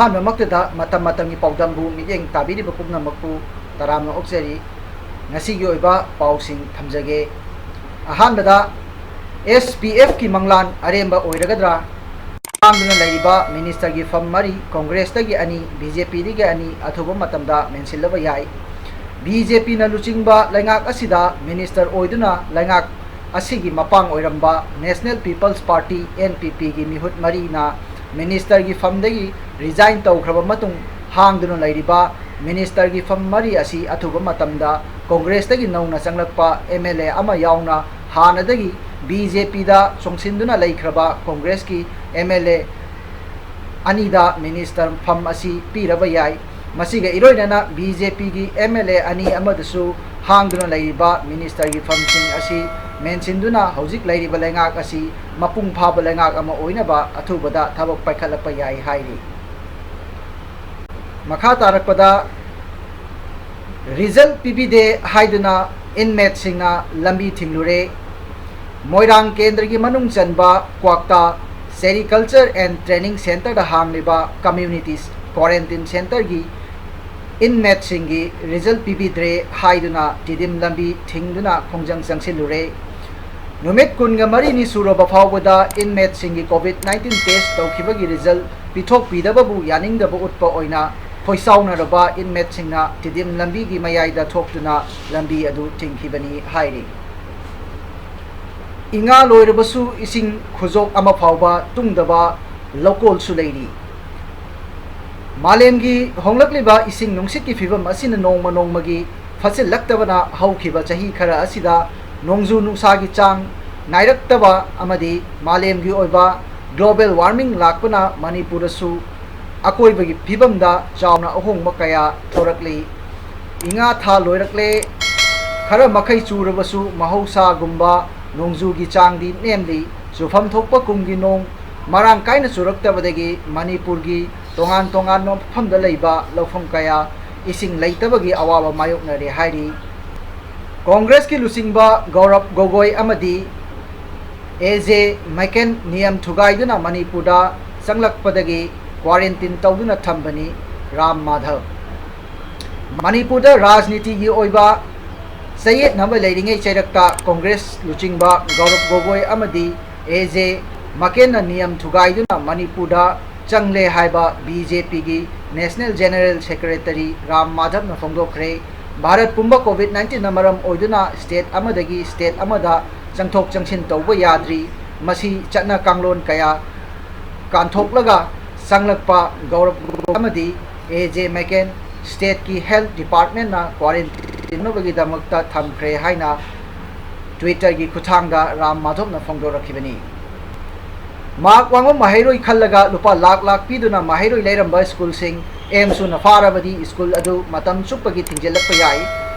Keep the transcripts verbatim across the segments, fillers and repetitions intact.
ꯑꯍꯥꯟꯕꯃꯛꯇꯗ ꯃꯇꯝ ꯃꯇꯝꯒꯤ ꯄꯥꯎꯗꯝꯕꯨ ꯃꯤꯠꯌꯦꯡ ꯇꯥꯕꯤꯔꯤꯕ ꯄꯨꯝꯅꯃꯛꯄꯨ ꯇꯔꯥꯝꯅ ꯑꯣꯛꯆꯔꯤ꯫ ꯉꯁꯤꯒꯤ ꯑꯣꯏꯕ ꯄꯥꯎꯁꯤꯡ ꯊꯝꯖꯒꯦ꯫ ꯑꯍꯥꯟꯕꯗ, ꯑꯦꯁ ꯄꯤ ꯑꯦꯐꯀꯤ ꯃꯪꯂꯥꯟ ꯑꯔꯦꯝꯕ ꯑꯣꯏꯔꯒꯗ꯭ꯔꯥ? ꯍꯥꯡꯗꯨꯅ ꯂꯩꯔꯤꯕ ꯃꯤꯅꯤꯁꯇꯔꯒꯤ ꯐꯝ ꯃꯔꯤ, ꯀꯣꯡꯒ꯭ꯔꯦꯁꯇꯒꯤ ꯑꯅꯤ, ꯕꯤ ꯖꯦ ꯄꯤꯗꯒꯤ ꯑꯅꯤ, ꯑꯊꯨꯕ ꯃꯇꯝꯗ ꯃꯦꯟꯁꯤꯜꯂꯕ ꯌꯥꯏ꯫ ꯕꯤ ꯖꯦ ꯄꯤꯅ ꯂꯨꯆꯤꯡꯕ ꯂꯩꯉꯥꯛ ꯑꯁꯤꯗ ꯃꯤꯅꯤꯁꯇꯔ ꯑꯣꯏꯗꯨꯅ ꯂꯩꯉꯥꯛ ꯑꯁꯤꯒꯤ ꯃꯄꯥꯡ ꯑꯣꯏꯔꯝꯕ National People's Party, N P P, ꯒꯤ ꯃꯤꯍꯨꯠ ꯃꯔꯤꯅ ꯃꯤꯅꯤꯁꯇꯔꯒꯤ ꯐꯝꯗꯒꯤ ꯔꯤꯖꯥꯏꯟ ꯇꯧꯈ꯭ꯔꯕ ꯃꯇꯨꯡ, ꯍꯥꯡꯗꯨꯅ ꯂꯩꯔꯤꯕ ꯃꯤꯅꯤꯁꯇꯔꯒꯤ ꯐꯝ ꯃꯔꯤ ꯑꯁꯤ ꯑꯊꯨꯕ ꯃꯇꯝꯗ ꯀꯣꯡꯒ꯭ꯔꯦꯁꯇꯒꯤ ꯅꯧꯅ ꯆꯪꯂꯛꯄ ꯑꯦꯝ ꯑꯦꯜ ꯑꯦ ꯑꯃ ꯌꯥꯎꯅ ꯍꯥꯟꯅꯗꯒꯤ ꯕꯤ ꯖꯦ ꯄꯤꯗ ꯆꯣꯡꯁꯤꯟꯗꯨꯅ ꯂꯩꯈ꯭ꯔꯕ ꯀꯣꯡꯒ꯭ꯔꯦꯁꯀꯤ ꯑꯦꯝ ꯑꯦꯜ ꯑꯦ ꯑꯅꯤꯗ ꯃꯤꯅꯤꯁꯇꯔ ꯐꯝ ꯑꯁꯤ ꯄꯤꯔꯕ ꯌꯥꯏ꯫ ꯃꯁꯤꯒ ꯏꯔꯣꯏꯅꯅ ꯕꯤ ꯖꯦ ꯄꯤꯒꯤ ꯑꯦꯝ ꯑꯦꯜ ꯑꯦ ꯑꯅꯤ ꯑꯃꯗꯁꯨ ꯍꯥꯡꯗꯨꯅ ꯂꯩꯔꯤꯕ ꯃꯤꯅꯤꯁꯇꯔꯒꯤ ꯐꯝꯁꯤꯡ ꯑꯁꯤ ꯃꯦꯟꯁꯤꯟꯗꯨꯅ ꯍꯧꯖꯤꯛ ꯂꯩꯔꯤꯕ ꯂꯩꯉꯥꯛ ꯑꯁꯤ ꯃꯄꯨꯡ ꯐꯥꯕ ꯂꯩꯉꯥꯛ ꯑꯃ ꯑꯣꯏꯅꯕ ꯑꯊꯨꯕꯗ ꯊꯕꯛ ꯄꯥꯏꯈꯠꯂꯛꯄ ꯌꯥꯏ ꯍꯥꯏꯔꯤ꯫ ꯃꯈꯥ ꯇꯥꯔꯛꯄꯗ, ꯔꯤꯖꯜ ꯄꯤꯕꯤꯗꯦ ꯍꯥꯏꯗꯨꯅ ꯏꯟꯃꯦꯠꯁꯤꯡꯅ ꯂꯝꯕꯤ ꯊꯤꯡꯂꯨꯔꯦ꯫ ꯃꯣꯏꯔꯥꯡ ꯀꯦꯟꯗ꯭ꯔꯒꯤ ꯃꯅꯨꯡ ꯆꯟꯕ ꯀ꯭ꯋꯥꯛꯇꯥ Sericulture and Training Centreꯗ ꯍꯥꯡꯂꯤꯕ Community Quarantine Centreꯒꯤ ꯏꯟꯃꯦꯠꯁꯤꯡꯒꯤ ꯔꯤꯖꯜ ꯄꯤꯕꯤꯗ꯭ꯔꯦ ꯍꯥꯏꯗꯨꯅ ꯇꯤꯗꯤꯝ ꯂꯝꯕꯤ ꯊꯤꯡꯗꯨꯅ ꯈꯣꯡꯖꯪ ꯆꯪꯁꯤꯜꯂꯨꯔꯦ꯫ ꯅꯨꯃꯤꯠ ꯀꯨꯟꯒ ꯃꯔꯤꯅꯤ ꯁꯨꯔꯕ ꯐꯥꯎꯕꯗ ꯏꯟꯃꯦꯠꯁꯤꯡꯒꯤ ꯀꯣꯚꯤꯗ ꯅꯥꯏꯟꯇꯤꯟ ꯇꯦꯁ ꯇꯧꯈꯤꯕꯒꯤ ꯔꯤꯖꯜ ꯄꯤꯊꯣꯛꯄꯤꯗꯕꯕꯨ ꯌꯥꯅꯤꯡꯗꯕ ꯎꯠꯄ ꯑꯣꯏꯅ ꯈꯣꯏꯁꯥꯎꯅꯔꯕ ꯏꯟꯃꯦꯠꯁꯤꯡꯅ ꯇꯤꯗꯤꯝ ꯂꯝꯕꯤꯒꯤ ꯃꯌꯥꯏꯗ ꯊꯣꯛꯇꯨꯅ ꯂꯝꯕꯤ ꯑꯗꯨ ꯊꯤꯡꯈꯤꯕꯅꯤ ꯍꯥꯏꯔꯤ꯫ ꯏꯉꯥ ꯂꯣꯏꯔꯕꯁꯨ ꯏꯁꯤꯡ ꯈꯨꯖꯣꯛ ꯑꯃ ꯐꯥꯎꯕ ꯇꯨꯡꯗꯕ ꯂꯧꯀꯣꯜꯁꯨ ꯂꯩꯔꯤ꯫ ꯃꯥꯂꯦꯝꯒꯤ ꯍꯣꯡꯂꯛꯂꯤꯕ ꯏꯁꯤꯡ ꯅꯨꯡꯁꯤꯠꯀꯤ ꯐꯤꯕꯝ ꯑꯁꯤꯅ ꯅꯣꯡꯃ ꯅꯣꯡꯃꯒꯤ ꯐꯠꯁꯤꯜꯂꯛꯇꯕꯅ ꯍꯧꯈꯤꯕ ꯆꯍꯤ ꯈꯔ ꯑꯁꯤꯗ ꯅꯣꯡꯖꯨ ꯅꯨꯡꯁꯥꯒꯤ ꯆꯥꯡ ꯅꯥꯏꯔꯛꯇꯕ ꯑꯃꯗꯤ ꯃꯥꯂꯦꯝꯒꯤ ꯑꯣꯏꯕ global warming ꯂꯥꯛꯄꯅ ꯃꯅꯤꯄꯨꯔꯗꯁꯨ ꯑꯀꯣꯏꯕꯒꯤ ꯐꯤꯕꯝꯗ ꯆꯥꯎꯅ ꯑꯍꯣꯡꯕ ꯀꯌꯥ ꯊꯣꯔꯛꯂꯤ꯫ ꯏꯉꯥ ꯊꯥ ꯂꯣꯏꯔꯛꯂꯦ, ꯈꯔ ꯃꯈꯩ ꯆꯨꯔꯕꯁꯨ ꯃꯍꯧꯁꯥꯒꯨꯝꯕ ꯅꯣꯡꯖꯨꯒꯤ ꯆꯥꯡꯗꯤ ꯅꯦꯝꯂꯤ꯫ ꯆꯨꯐꯝ ꯊꯣꯛꯄ ꯀꯨꯝꯒꯤ ꯅꯣꯡ ꯃꯔꯥꯡ ꯀꯥꯏꯅ ꯆꯨꯔꯛꯇꯕꯗꯒꯤ ꯃꯅꯤꯄꯨꯔꯒꯤ ꯇꯣꯉꯥꯟ ꯇꯣꯉꯥꯟꯕ ꯃꯐꯝꯗ ꯂꯩꯕ ꯂꯧꯐꯝ ꯀꯌꯥ ꯏꯁꯤꯡ ꯂꯩꯇꯕꯒꯤ ꯑꯋꯥꯕ ꯃꯥꯌꯣꯛꯅꯔꯦ ꯍꯥꯏꯔꯤ꯫ ꯀꯣꯡꯒ꯭ꯔꯦꯁꯀꯤ ꯂꯨꯆꯤꯡꯕ ꯒꯧꯔꯕ ꯒꯣꯒꯣꯏ ꯑꯃꯗꯤ ꯑꯦ ꯖꯦ ꯃꯥꯏꯀꯦꯟ ꯅꯤꯌꯝ ꯊꯨꯒꯥꯏꯗꯨꯅ ꯃꯅꯤꯄꯨꯔꯗ ꯆꯪꯂꯛꯄꯗꯒꯤ ꯀ꯭ꯋꯥꯔꯦꯟꯇꯤꯟ ꯇꯧꯗꯨꯅ ꯊꯝꯕꯅꯤ꯫ ꯔꯥꯝ ꯃꯥꯙꯕ꯫ ꯃꯅꯤꯄꯨꯔꯗ ꯔꯥꯖꯅꯤꯇꯤꯒꯤ ꯑꯣꯏꯕ ꯆꯌꯦꯠꯅꯕ ꯂꯩꯔꯤꯉꯩ ꯆꯩꯔꯛꯇ ꯀꯣꯡꯒ꯭ꯔꯦꯁ ꯂꯨꯆꯤꯡꯕ ꯒꯧꯔꯕ ꯒꯣꯒꯣꯏ ꯑꯃꯗꯤ ꯑꯦ ꯖꯦ ꯃꯀꯦꯟꯅ ꯅꯤꯌꯝ ꯊꯨꯒꯥꯏꯗꯨꯅ ꯃꯅꯤꯄꯨꯔꯗ ꯆꯪꯂꯦ ꯍꯥꯏꯕ ꯕꯤ ꯖꯦ ꯄꯤꯒꯤ ꯅꯦꯁꯅꯦꯜ ꯖꯦꯅꯔꯦꯜ ꯁꯦꯀ꯭ꯔꯦꯇꯔꯤ ꯔꯥꯝ ꯃꯥꯙꯕꯅ ꯐꯣꯡꯗꯣꯛꯈ꯭ꯔꯦ꯫ ꯚꯥꯔꯠ ꯄꯨꯝꯕ ꯀꯣꯚꯤꯗ ꯅꯥꯏꯟꯇꯤꯟꯅ ꯃꯔꯝ ꯑꯣꯏꯗꯨꯅ ꯁ꯭ꯇꯦꯠ ꯑꯃꯗꯒꯤ ꯁ꯭ꯇꯦꯠ ꯑꯃꯗ ꯆꯪꯊꯣꯛ ꯆꯪꯁꯤꯟ ꯇꯧꯕ ꯌꯥꯗ꯭ꯔꯤ꯫ ꯃꯁꯤ ꯆꯠꯅ ꯀꯥꯡꯂꯣꯟ ꯀꯌꯥ ꯀꯥꯟꯊꯣꯛꯂꯒ ꯆꯪꯂꯛꯄ ꯒꯧꯔꯕ ꯑꯃꯗꯤ ꯑꯦ ꯖꯦ ꯃꯦꯀꯦꯟ ꯁ꯭ꯇꯦꯠꯀꯤ ꯍꯦꯜꯊ ꯗꯤꯄꯥꯔꯠꯃꯦꯟꯅ ꯀ꯭ꯋꯥꯔꯦꯟꯇꯤꯟ ꯇꯧꯅꯕꯒꯤꯗꯃꯛꯇ ꯊꯝꯈ꯭ꯔꯦ ꯍꯥꯏꯅ ꯇ꯭ꯋꯤꯇꯔꯒꯤ ꯈꯨꯠꯊꯥꯡꯗ ꯔꯥꯝ ꯃꯥꯙꯕꯅ ꯐꯣꯡꯗꯣꯔꯛꯈꯤꯕꯅꯤ꯫ ꯃꯥꯔꯛ ꯋꯥꯡꯕ ꯃꯍꯩꯔꯣꯏ ꯈꯜꯂꯒ ꯂꯨꯄꯥ ꯂꯥꯛ ꯂꯥꯛ ꯄꯤꯗꯨꯅ ꯃꯍꯩꯔꯣꯏ ꯂꯩꯔꯝꯕ ꯁ꯭ꯀꯨꯜꯁꯤꯡ ꯑꯦꯝꯁꯨꯅ ꯐꯥꯔꯕꯗꯤ ꯁ꯭ꯀꯨꯜ ꯑꯗꯨ ꯃꯇꯝ ꯆꯨꯞꯄꯒꯤ ꯊꯤꯡꯖꯤꯜꯂꯛꯄ ꯌꯥꯏ꯫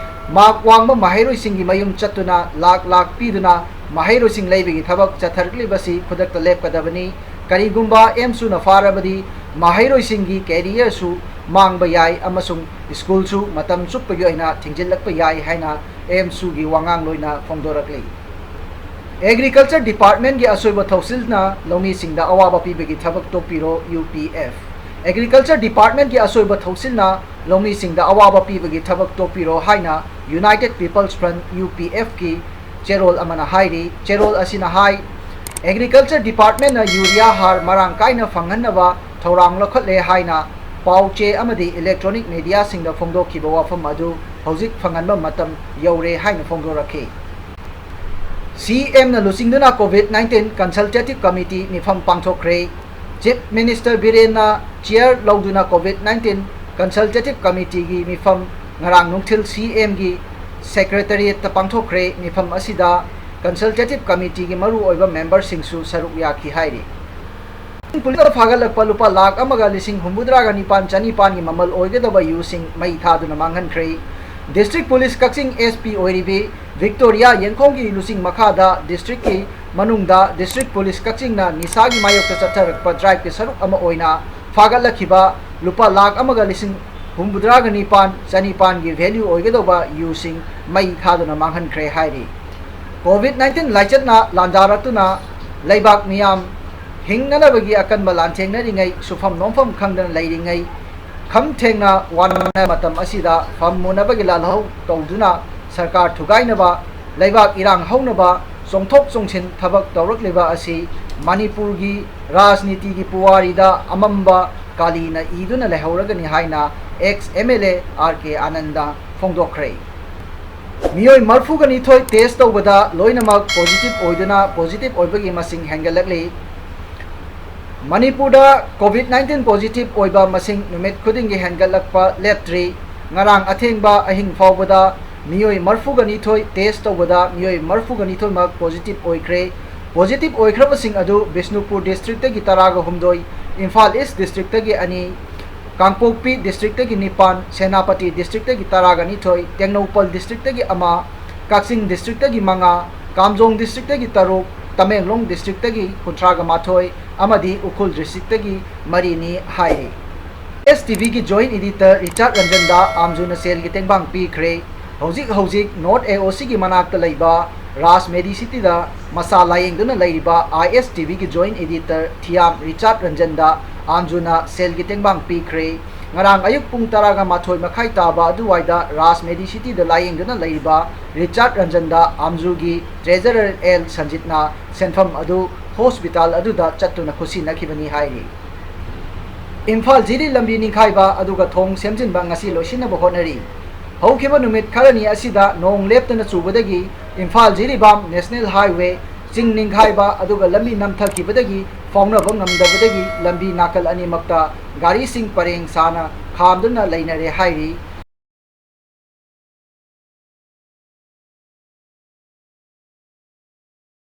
ꯃꯥꯔꯛ ꯋꯥꯡꯕ ꯃꯍꯩꯔꯣꯏꯁꯤꯡꯒꯤ ꯃꯌꯨꯝ ꯆꯠꯇꯨꯅ ꯂꯥꯛ ꯂꯥꯛ ꯄꯤꯗꯨꯅ ꯃꯍꯩꯔꯣꯏꯁꯤꯡ ꯂꯩꯕꯒꯤ ꯊꯕꯛ ꯆꯠꯊꯔꯛꯂꯤꯕꯁꯤ ꯈꯨꯗꯛꯇ ꯂꯦꯞꯀꯗꯕꯅꯤ꯫ ꯀꯔꯤꯒꯨꯝꯕ ꯑꯦꯝꯁꯨꯅ ꯐꯥꯔꯕꯗꯤ ꯃꯍꯩꯔꯣꯏꯁꯤꯡꯒꯤ ꯀꯦꯔꯤꯌꯔꯁꯨ ꯃꯥꯡꯕ ꯌꯥꯏ ꯑꯃꯁꯨꯡ ꯁ꯭ꯀꯨꯜꯁꯨ ꯃꯇꯝ ꯆꯨꯞꯄꯒꯤ ꯑꯣꯏꯅ ꯊꯤꯡꯖꯤꯜꯂꯛꯄ ꯌꯥꯏ ꯍꯥꯏꯅ ꯑꯦꯝꯁꯨꯒꯤ ꯋꯥꯉꯥꯡꯂꯣꯏꯅ ꯐꯣꯡꯗꯣꯔꯛꯂꯤ꯫ ꯑꯦꯒ꯭ꯔꯤꯀꯜꯆꯔ ꯗꯤꯄꯥꯔꯠꯃꯦꯟꯒꯤ ꯑꯁꯣꯏꯕ ꯊꯧꯁꯤꯜꯅ ꯂꯧꯃꯤꯁꯤꯡꯗ ꯑꯋꯥꯕ ꯄꯤꯕꯒꯤ ꯊꯕꯛ ꯇꯣꯛꯄꯤꯔꯣ, ꯌꯨ ꯄꯤ ꯑꯦꯐ꯫ ꯑꯦꯒ꯭ꯔꯤꯀꯜꯆꯔ ꯗꯤꯄꯥꯔꯠꯃꯦꯟꯒꯤ ꯑꯁꯣꯏꯕ ꯊꯧꯁꯤꯜꯅ ꯂꯧꯃꯤꯁꯤꯡꯗ ꯑꯋꯥꯕ ꯄꯤꯕꯒꯤ ꯊꯕꯛ ꯇꯣꯛꯄꯤꯔꯣ ꯍꯥꯏꯅ ꯌꯨꯅꯥꯏꯇꯦꯗ ꯄꯤꯄꯜꯁ ꯐ꯭ꯔꯟꯠ, ꯌꯨ ꯄꯤ ꯑꯦꯐꯀꯤ ꯆꯦꯔꯣꯜ ꯑꯃꯅ ꯍꯥꯏꯔꯤ꯫ ꯆꯦꯔꯣꯜ ꯑꯁꯤꯅ ꯍꯥꯏ, ꯑꯦꯒ꯭ꯔꯤꯀꯜꯆꯔ ꯗꯤꯄꯥꯔꯠꯃꯦꯟꯅ ꯌꯨꯔꯤꯌꯥ ꯍꯥꯔ ꯃꯔꯥꯡ ꯀꯥꯏꯅ ꯐꯪꯍꯟꯅꯕ ꯊꯧꯔꯥꯡ ꯂꯧꯈꯠꯂꯦ ꯍꯥꯏꯅ ꯄꯥꯎ ꯆꯦ ꯑꯃꯗꯤ ꯏꯂꯦꯛꯇ꯭ꯔꯣꯅꯤꯛ ꯃꯦꯗꯤꯌꯥꯁꯤꯡꯗ ꯐꯣꯡꯗꯣꯛꯈꯤꯕ ꯋꯥꯐꯝ ꯑꯗꯨ ꯍꯧꯖꯤꯛ ꯐꯪꯍꯟꯕ ꯃꯇꯝ ꯌꯧꯔꯦ ꯍꯥꯏꯅ ꯐꯣꯡꯗꯣꯔꯛꯈꯤ꯫ ꯁꯤ ꯑꯦꯝꯅ ꯂꯨꯆꯤꯡꯗꯨꯅ ꯀꯣꯚꯤꯗ ꯅꯥꯏꯟꯇꯤꯟ ꯀꯟꯁꯜꯇꯦꯇꯤꯚ ꯀꯃꯤꯇꯤ ꯃꯤꯐꯝ ꯄꯥꯡꯊꯣꯛꯈ꯭ꯔꯦ꯫ ꯆꯤꯐ ꯃꯤꯅꯤꯁꯇꯔ ꯕꯤꯔꯦꯟꯅ ꯆꯤꯌꯔ ꯂꯧꯗꯨꯅ ꯀꯣꯚꯤꯗ ꯅꯥꯏꯟꯇꯤꯟ ꯀꯟꯁꯜꯇꯦꯇꯤꯚ ꯀꯃꯤꯇꯤꯒꯤ ꯃꯤꯐꯝ ꯉꯔꯥꯡ ꯅꯨꯡꯊꯤꯜ ꯁꯤ ꯑꯦꯝꯒꯤ ꯁꯦꯀ꯭ꯔꯦꯇꯔꯤꯌꯦꯠꯇ ꯄꯥꯡꯊꯣꯛꯈ꯭ꯔꯦ꯫ ꯃꯤꯐꯝ ꯑꯁꯤꯗ ꯀꯟꯁꯜꯇꯦꯇꯤꯚ ꯀꯃꯤꯇꯤꯒꯤ ꯃꯔꯨꯑꯣꯏꯕ ꯃꯦꯝꯕꯔꯁꯤꯡꯁꯨ ꯁꯔꯨꯛ ꯌꯥꯈꯤ ꯍꯥꯏꯔꯤ꯫ ꯄꯨꯂꯤꯁꯅ ꯐꯥꯒꯠꯂꯛꯄ ꯂꯨꯄꯥ ꯂꯥꯈ ꯑꯃꯒ ꯂꯤꯁꯤꯡ ꯍꯨꯝꯐꯨꯇꯔꯥꯒ ꯅꯤꯄꯥꯟ ꯆꯅꯤꯄꯥꯟꯒꯤ ꯃꯃꯜ ꯑꯣꯏꯒꯗꯕ ꯌꯨꯁꯤꯡ ꯃꯩ ꯊꯥꯗꯨꯅ ꯃꯥꯡꯍꯟꯈ꯭ꯔꯦ꯫ ꯗꯤꯁꯇ꯭ꯔꯤꯛ ꯄꯨꯂꯤꯁ ꯀꯛꯆꯤꯡ ꯑꯦꯁ ꯄꯤ ꯑꯣꯏꯔꯤꯕꯤ ꯚꯤꯛꯇꯣꯔꯤꯌꯥ ꯌꯦꯡꯈꯣꯝꯒꯤ ꯂꯨꯆꯤꯡ ꯃꯈꯥꯗ ꯗꯤꯁꯇ꯭ꯔꯤꯛꯀꯤ ꯃꯅꯨꯡꯗ ꯗꯤꯁꯇ꯭ꯔꯤꯛ ꯄꯨꯂꯤꯁ ꯀꯛꯆꯤꯡꯅ ꯅꯤꯁꯥꯒꯤ ꯃꯥꯌꯣꯛꯇ ꯆꯠꯊꯔꯛꯄ ꯗ꯭ꯔꯥꯏꯚꯀꯤ ꯁꯔꯨꯛ ꯑꯃ ꯑꯣꯏꯅ ꯐꯥꯒꯠꯂꯛꯈꯤꯕ ꯂꯨꯄꯥ ꯂꯥꯈ ꯑꯃꯒ ꯂꯤꯁꯤꯡ ꯍꯨꯝꯐꯨꯇꯔꯥꯒ ꯅꯤꯄꯥꯟ ꯆꯅꯤꯄꯥꯟꯒꯤ ꯚꯦꯂ꯭ꯌꯨ ꯑꯣꯏꯒꯗꯧꯕ ꯌꯨꯁꯤꯡ ꯃꯩ ꯊꯥꯗꯨꯅ ꯃꯥꯡꯍꯟꯈ꯭ꯔꯦ ꯍꯥꯏꯔꯤ꯫ ꯀꯣꯚꯤꯗ ꯅꯥꯏꯟꯇꯤꯟ ꯂꯥꯏꯆꯠꯅ ꯂꯥꯟꯗꯥꯔꯛꯇꯨꯅ ꯂꯩꯕꯥꯛ ꯃꯤꯌꯥꯝ ꯍꯤꯡꯅꯅꯕꯒꯤ ꯑꯀꯟꯕ ꯂꯥꯟꯊꯦꯡꯅꯔꯤꯉꯩ, ꯁꯨꯐꯝ ꯅꯣꯝꯐꯝ ꯈꯪꯗꯅ ꯂꯩꯔꯤꯉꯩ, ꯈꯝ ꯊꯦꯡꯅ ꯋꯥꯅ ꯃꯇꯝ ꯑꯁꯤꯗ ꯐꯝ ꯃꯨꯅꯕꯒꯤ ꯂꯥꯜꯍꯧ ꯇꯧꯗꯨꯅ ꯁꯔꯀꯥꯔ ꯊꯨꯒꯥꯏꯅꯕ, ꯂꯩꯕꯥꯛ ꯏꯔꯥꯡ ꯍꯧꯅꯕ ꯆꯣꯡꯊꯣꯛ ꯆꯣꯡꯁꯤꯟ ꯊꯕꯛ ꯇꯧꯔꯛꯂꯤꯕ ꯑꯁꯤ ꯃꯅꯤꯄꯨꯔꯒꯤ ꯔꯥꯖꯅꯤꯇꯤꯒꯤ ꯄꯨꯋꯥꯔꯤꯗ ꯑꯃꯝꯕ ꯀꯥꯂꯤꯅ ꯏꯗꯨꯅ ꯂꯩꯍꯧꯔꯒꯅꯤ ꯍꯥꯏꯅ ex M L A R K Ananda ꯐꯣꯡꯗꯣꯛꯈ꯭ꯔꯦ꯫ ꯃꯤꯑꯣꯏ ꯃꯔꯤꯐꯨꯒ ꯅꯤꯊꯣꯏ test ꯇꯧꯕꯗ ꯂꯣꯏꯅꯃꯛ positive ꯑꯣꯏꯗꯨꯅ positive ꯑꯣꯏꯕꯒꯤ ꯃꯁꯤꯡ ꯍꯦꯟꯒꯠꯂꯛꯂꯤ꯫ ꯃꯅꯤꯄꯨꯔꯗ COVID nineteen positive ꯑꯣꯏꯕ ꯃꯁꯤꯡ ꯅꯨꯃꯤꯠ ꯈꯨꯗꯤꯡꯒꯤ ꯍꯦꯟꯒꯠꯂꯛꯄ ꯂꯦꯞꯇ꯭ꯔꯤ꯫ ꯉꯔꯥꯡ ꯑꯊꯦꯡꯕ ꯑꯍꯤꯡ ꯐꯥꯎꯕꯗ ꯃꯤꯑꯣꯏ ꯃꯔꯤꯐꯨꯒ ꯅꯤꯊꯣꯏ test ꯇꯧꯕꯗ ꯃꯤꯑꯣꯏ ꯃꯔꯤꯐꯨꯒ ꯅꯤꯊꯣꯏꯃꯛ positive ꯑꯣꯏꯈ꯭ꯔꯦ꯫ Positive ꯑꯣꯏꯈ꯭ꯔꯕꯁꯤꯡ ꯑꯗꯨ ꯕꯤꯁꯅꯨꯄꯨꯔ districtꯇꯒꯤ ꯇꯔꯥꯒ ꯍꯨꯝꯗꯣꯏ, ꯏꯝꯐꯥꯜ East districtꯇꯒꯤ ꯑꯅꯤ, ꯀꯥꯡꯄꯣꯛꯄꯤ districtꯇꯒꯤ ꯅꯤꯄꯥꯟ, ꯁꯦꯅꯥꯄꯇꯤ districtꯇꯒꯤ ꯇꯔꯥꯒ ꯅꯤꯊꯣꯏ, ꯇꯦꯡꯅꯧꯄꯜ districtꯇꯒꯤ ꯑꯃ, ꯀꯛꯆꯤꯡ districtꯇꯒꯤ ꯃꯉꯥ, ꯀꯥꯝꯖꯣꯡ districtꯇꯒꯤ ꯇꯔꯨꯛ, ꯇꯃꯦꯡꯂꯣꯡ districtꯇꯒꯤ ꯀꯨꯟꯊ꯭ꯔꯥꯒ ꯃꯥꯊꯣꯏ ꯑꯃꯗꯤ ꯎꯈ꯭ꯔꯨꯜ districtꯇꯒꯤ ꯃꯔꯤꯅꯤ ꯍꯥꯏꯔꯤ꯫ ISTVꯒꯤ joint editor ꯔꯤꯆꯥꯔꯗ ꯔꯟꯖꯟꯗ ꯑꯥꯝꯖꯨꯅ ꯁꯦꯜꯒꯤ ꯇꯦꯡꯕꯥꯡ ꯄꯤꯈ꯭ꯔꯦ꯫ ꯍꯧꯖꯤꯛ ꯍꯧꯖꯤꯛ North AOCꯒꯤ ꯃꯅꯥꯛꯇ ꯂꯩꯕ ꯔꯥꯖ ꯃꯦꯗꯤꯁꯤꯇꯤꯗ ꯃꯁꯥ ꯂꯥꯌꯦꯡꯗꯨꯅ ꯂꯩꯔꯤꯕ ISTVꯒꯤ joint editor ꯊꯤꯌꯥꯝ ꯔꯤꯆꯥꯔꯗ ꯔꯟꯖꯟꯗ ꯑꯥꯝꯖꯨꯅ ꯁꯦꯜꯒꯤ ꯇꯦꯡꯕꯥꯡ ꯄꯤꯈ꯭ꯔꯦ꯫ ꯉꯔꯥꯡ ꯑꯌꯨꯛ ꯄꯨꯡ ꯇꯔꯥꯒ ꯃꯥꯊꯣꯏ ꯃꯈꯥꯏ ꯇꯥꯕ ꯑꯗꯨꯋꯥꯏꯗ ꯔꯥꯖ ꯃꯦꯗꯤꯁꯤꯇꯤꯗ ꯂꯥꯌꯦꯡꯗꯨꯅ ꯂꯩꯔꯤꯕ ꯔꯤꯆꯥꯔꯗ ꯔꯟꯖꯟꯗ ꯑꯥꯝꯖꯨꯒꯤ treasurer L ꯁꯟꯖꯤꯠꯅ ꯁꯦꯟꯐꯝ ꯑꯗꯨ hospital ꯑꯗꯨꯗ ꯆꯠꯇꯨꯅ ꯈꯨꯠꯁꯤꯟꯅꯈꯤꯕꯅꯤ ꯍꯥꯏꯔꯤ꯫ ꯏꯝꯐꯥꯜ ꯖꯤꯔꯤ ꯂꯝꯕꯤ ꯅꯤꯡꯈꯥꯏꯕ ꯑꯗꯨꯒ ꯊꯣꯡ ꯁꯦꯝꯖꯤꯟꯕ ꯉꯁꯤ ꯂꯣꯏꯁꯤꯟꯅꯕ ꯍꯣꯠꯅꯔꯤ꯫ ꯍꯧꯈꯤꯕ ꯅꯨꯃꯤꯠ ꯈꯔꯅꯤ ꯑꯁꯤꯗ ꯅꯣꯡ ꯂꯦꯞꯇꯅ ꯆꯨꯕꯗꯒꯤ ꯏꯝꯐꯥꯜ ꯖꯤꯔꯤꯕꯥꯝ National Highway ꯆꯤꯡ ꯅꯤꯡꯈꯥꯏꯕ ꯑꯗꯨꯒ ꯂꯝꯕꯤ ꯅꯝꯊꯈꯤꯕꯗꯒꯤ ꯐꯥꯎꯅꯕ ꯉꯝꯗꯕꯗꯒꯤ ꯂꯝꯕꯤ ꯅꯥꯀꯜ ꯑꯅꯤꯃꯛꯇ ꯒꯥꯔꯤꯁꯤꯡ ꯄꯔꯦꯡ ꯁꯥꯅ ꯈꯥꯝꯗꯨꯅ ꯂꯩꯅꯔꯦ ꯍꯥꯏꯔꯤ꯫